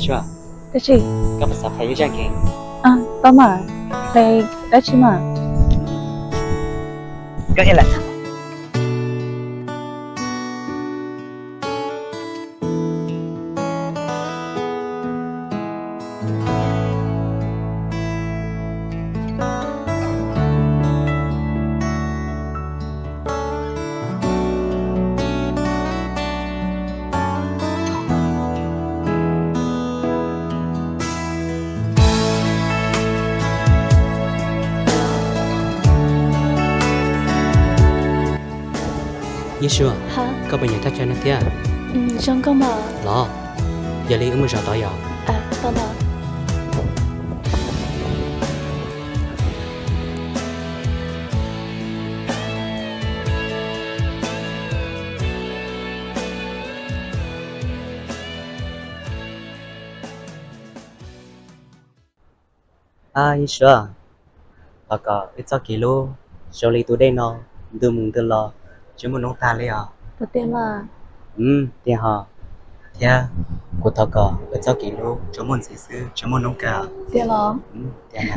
Sua, dab tsi? Koj puas xav qhia ib zaj game? Tau mas, qhia dab tsi mas? Koj ib leeg. Yeej Sua, koj puas nyiam thaj chaw no thiab? Zoo nkauj mas. Los, yog li wb mus zaum tod yom. Yeej Sua, thov kom wb txoj kev hlub zoo li tus dej no, ntws mus ntws los, tsis muaj hnub tag li os. Tiag ho. Thiab kuv thov kom wb txoj kev hlub tsuas muaj ntxiv xwb, tsis muaj hnub kawg. Tiag los? Tiag.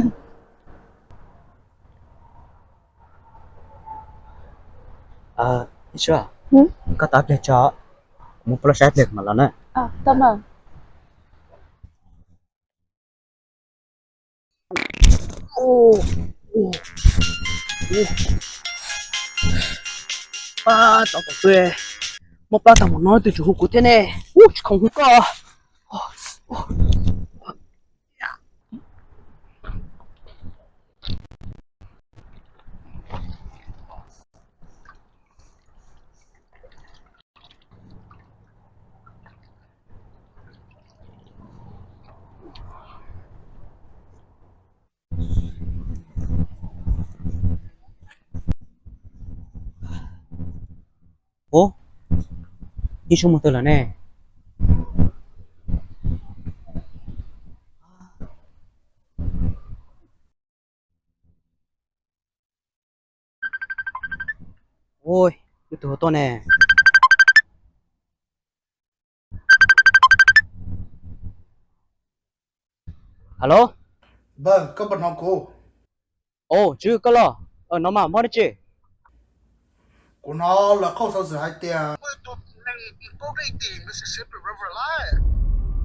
Yeej Sua, koj tos pliag tso, kuv mus ploj saib pliag mam los na. Pab tov tom tuj, muab plab tag mus no twb tsis hu kuv thiab ne. Ub, tsis khoom hu koj. Ub, Yeej Sua mus twg lawm ne? Ua, ib tug hu tuaj ne. Alo. Npawg, koj puas hnov kuv? Au, Tswv, koj los? Hnov mas, muaj dab tsi? Kuv hnov lawv qhau xov xwm hais tias,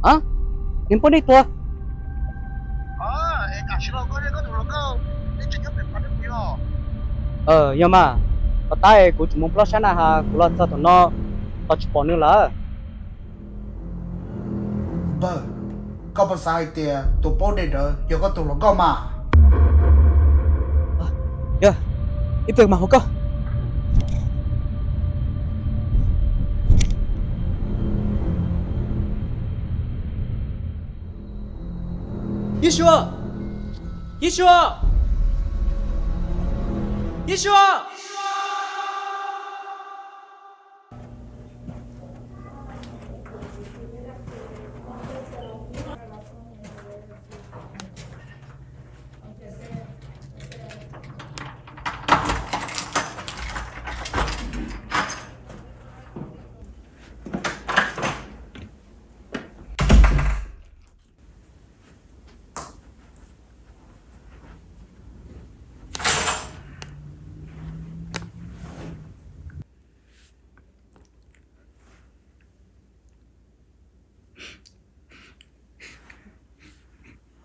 a, nws poj niam tuag. Yog mas, puas tab kuv tseem mus plob sab na has kuv los txog thaum no ho tsis pom nws lawm. Npawg, koj puas xav hais tias tus poj niam ntawd yog koj tus hluas nkauj mas? Yog, ib pliag mas hu koj. Yeej Sua! Yeej Sua! Yeej Sua!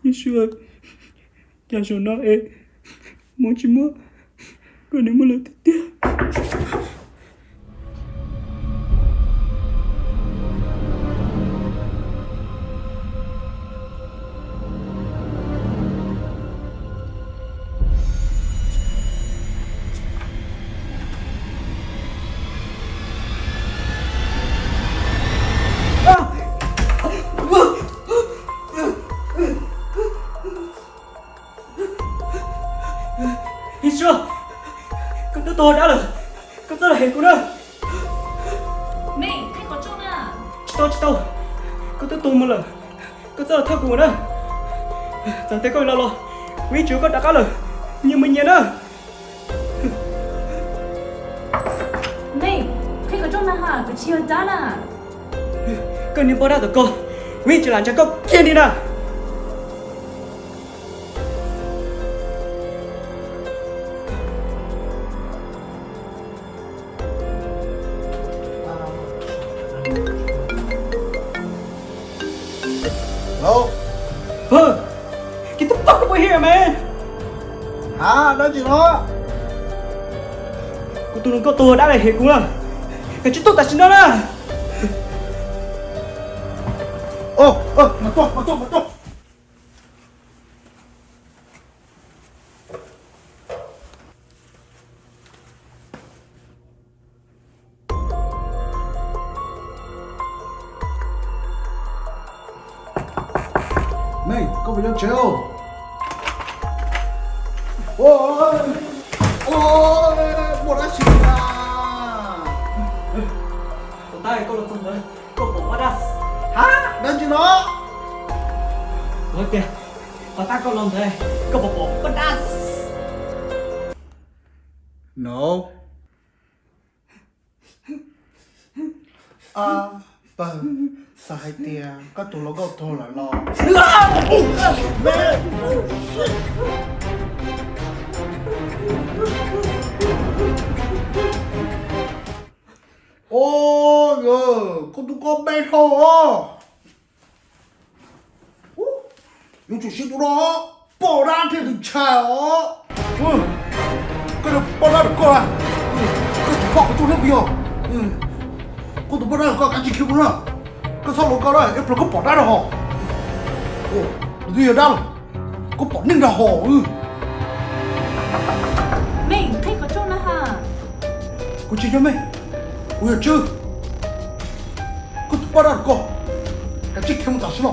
Yeej Sua, cas zaum no es Hmoob tsis muaj, koj niam muaj lawm tiag tiag. Yeej Sua, koj twb tuag dab lawm, koj txhob los hem kuv na. Tsis tau, tsis tau, koj twb tuag mus lawm, koj txhob los thov kuv na. Txawm tias koj los los, kuv yeej tsis yuav koj rov qab lawm, nyias mus nyias na. Koj niag npoj dab tawm koj, Kuv yeej tsis lam ntshai koj kiag li na. Hello? Huh? Get the fuck over here, man! Hab, dab tsi no? Kuv tus hluas nkauj tuag dab lawm, hem kuv na. Koj tsis tuaj tam sim no na. Ov, ov, mas tuaj, mas tuaj, mas tuaj. Mej, koj puas nyob tsev os? Ua, ua, muaj dab tsi na? Puas tab koj los txog ntawd koj pom poj dab? Hab, dab tsi no? Kuv hais tias, puas tab koj los ntawd koj pom poj dab? No. Ab, pawg, xav hais tias koj tus hluas nkauj tuag lawm los? Ov, yog koj tus koj npe dhau os. Yuav tsum siv tus no, poj dab thiaj li ntshai os. Koj tus poj dab rau koj, koj tsis pom kuv tus neeg puas yog? Koj tus poj dab rau koj kav tsij khiav mus na. Koj txhob hluas nkauj na, ib pliag koj pom dab rau hauv. Nws twb yog dab los, koj pom neeg rau hauv. Mej, qhib qhov rooj na ha. Kuv tsis yog Mej, kuv yog Tswb. Koj tus poj dab rau koj, kav tsij khiav mus tam sim no.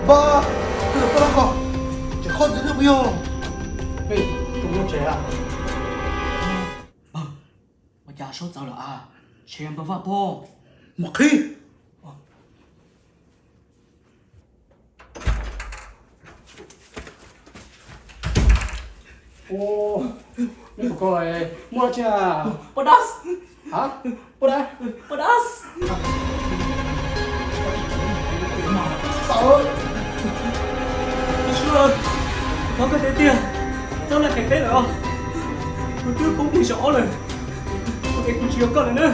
Npawg, koj tus poj dab koj, tseem qhov ntxiv thiab puas yog? Mej, kuv mus tsev lawm. Npawg, ua cas Saub txawv lawm a? Ntshe yog npawg Vaj Pog. Mus qhib. Ua, neb puas koj muaj dab tsi a? Poj dab. Ha? Poj dab. Poj dab. Thov koj tiag tiag, txhob laj qev peb lawm os. Kuv twb poob plig zaum ob lawm, es kuv tsis yuav koj lawm na.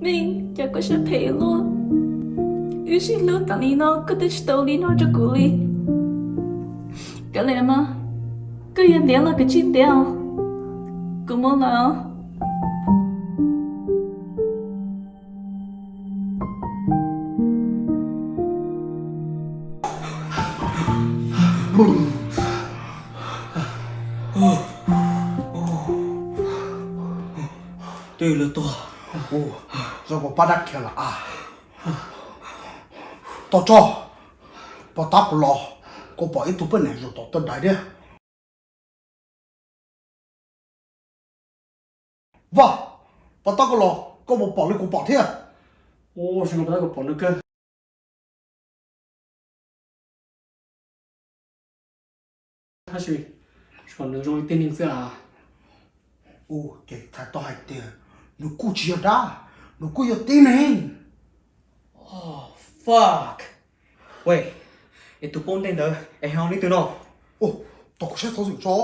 Mej, cas koj siab phem luaj, wb sib hlub tas li no koj twb tsis tau li no rau kuv li. Kav liam mas, koj yuav ntiav los kav tsij ntiav, kuv mus lawm os. Twb lawv tuag, zoo nkaus poj dab khiav lawm a. Tau tso, puas tab kuv los, kuv pom ib tug poj niam zaum tom tawm dais thiab. Vaj, puas tab koj los, koj puas pom li kuv pom thiab? Ua, zoo nkaus puas tab kuv pom nws kawg. Tab sis, nws zoo li tib neeg xwb a. Ua, ces txhais tau hais tias nws kuj tsis yog dab, nws kuj yog tib neeg. Oh, fuck. Wait, es tus poj ntxoog ntawd es ho leej twg no? Ua, tos kuv saib xov xwm tso.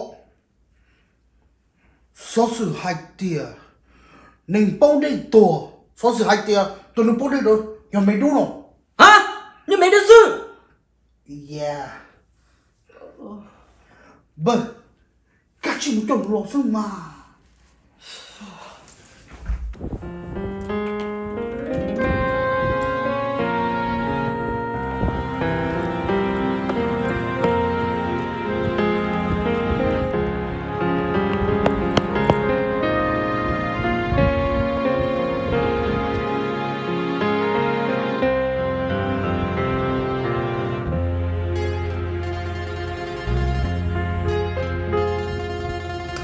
Xov xwm hais tias neeg poob dej tuag, xov xwm hais tias tus neeg poob dej ntawd yog me dub no. Ha? Yog me dub xwb? Yeah. Npawg, kav tsij mus coj los xwb mas.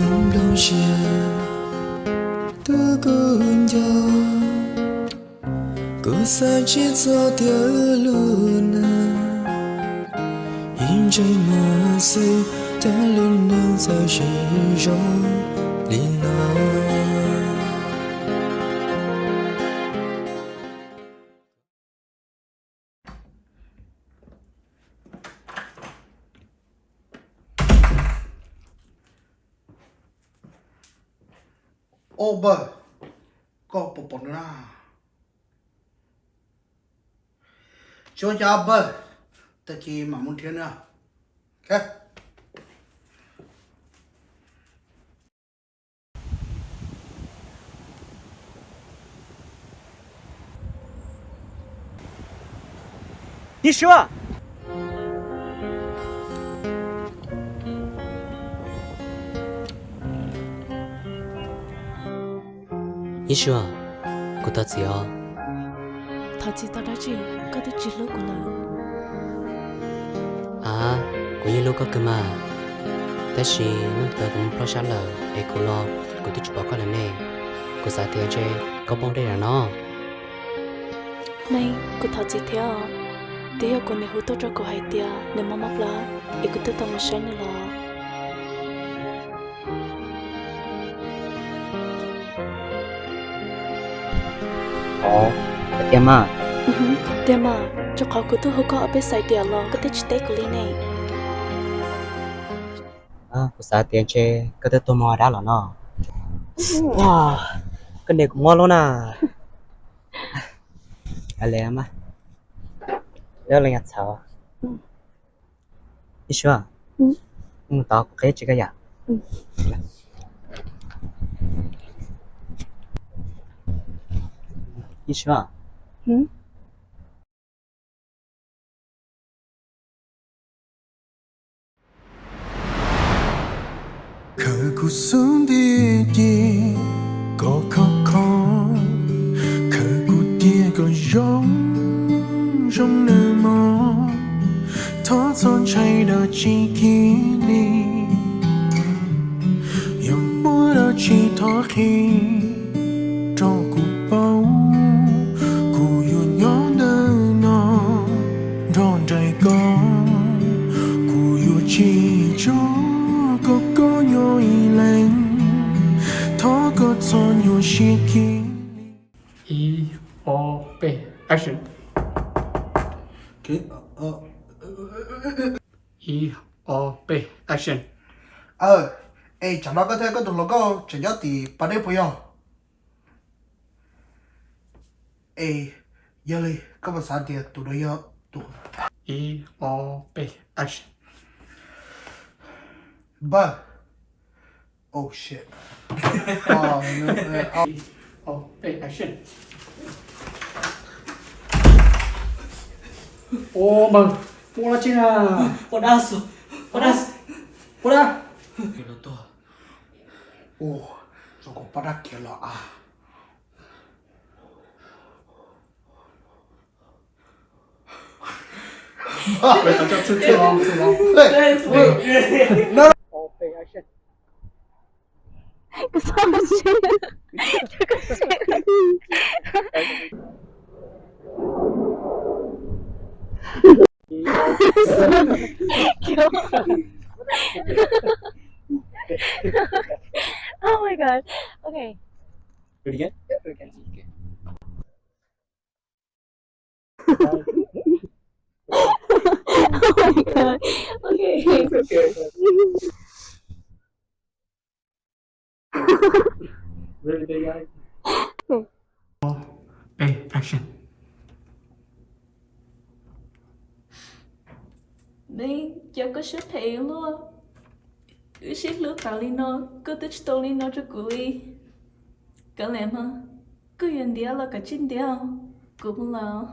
Kuv nplooj siab tu kuv nco, Kuv xav tsis txog tias lub neej ib ntseeg mas xwb, thiab lub neej txawm tsis zoo li no. Ob npawg, koj puas pom nws na? Tsis ua cas npawg, tag kis mam mus nrhiav nws. Ib suab, ib suab, kuv thov txim os. Thov txim tau dab tsi? Koj twb tsis hlub kuv lawm. A, kuv yeej hlub koj kawg mas, tab sis hnub twg kuv mus ploj sab lawm es kuv los kuv twb tsis pom koj lawm ne. Kuv xav tias ntshe koj poob dej lawm no. Neej, kuv thov txim thiab os. Twb yog kuv niam hu tuaj rau kuv hais tias nws mob mob plab es kuv thiaj tau mus saib nws los. Tiag mas, tiag mas, rau qhov kuv twb hu koj ob peb xais tiam los koj twb tsis teb kuv li ne. Kuv xav tias ntshe koj twb tuag mob dab los no. Koj niam kuv mob lub na. Hais li mas, lub leej txhav. Ib suab, mus tod kuv qhib tsis koj yam. Ib suab. Khaws kuv xub ntiag ces kom khov kho, khaws kuv tiag kom zoo zoo nawb mog. Thov txhob ntshai dab tsi kiag li, yog muaj dab tsi thov qhia rau kuv paub. Kuv yuav nyob ntawm no nrog nraim koj, kuv yuav tsis tso koj koj nyob ib leeg. Thov koj txhob nyuaj siab kiag li. Ib, ob, peb, action. Ib, ob, peb, action. Es tsam no koj thiab koj tus hluas nkauj tseem nyob tim pas dej puas yog? Es yog li koj puas xav tias tus no yog tus... Ib, ob, peb, action. Npawg. Oh shit. Ib, ob, peb, action. Ua mas, ua dab tsi na? Ua dab, ua dab, ua dab. Ua, zoo nkaus poj dab khiav los a. Oh my god. Okay. Do it again? Yeah, do it again. Okay. Oh my god. Okay. It's okay. Ready, guys? Okay. Peb, action. Neb, cas koj siab phem luaj? Wb sib hlub tas li no, koj twb tsis tau li no rau kuv li. Kav liam mas, koj yuav ntiav los kav tsij ntiav, kuv mus lawm.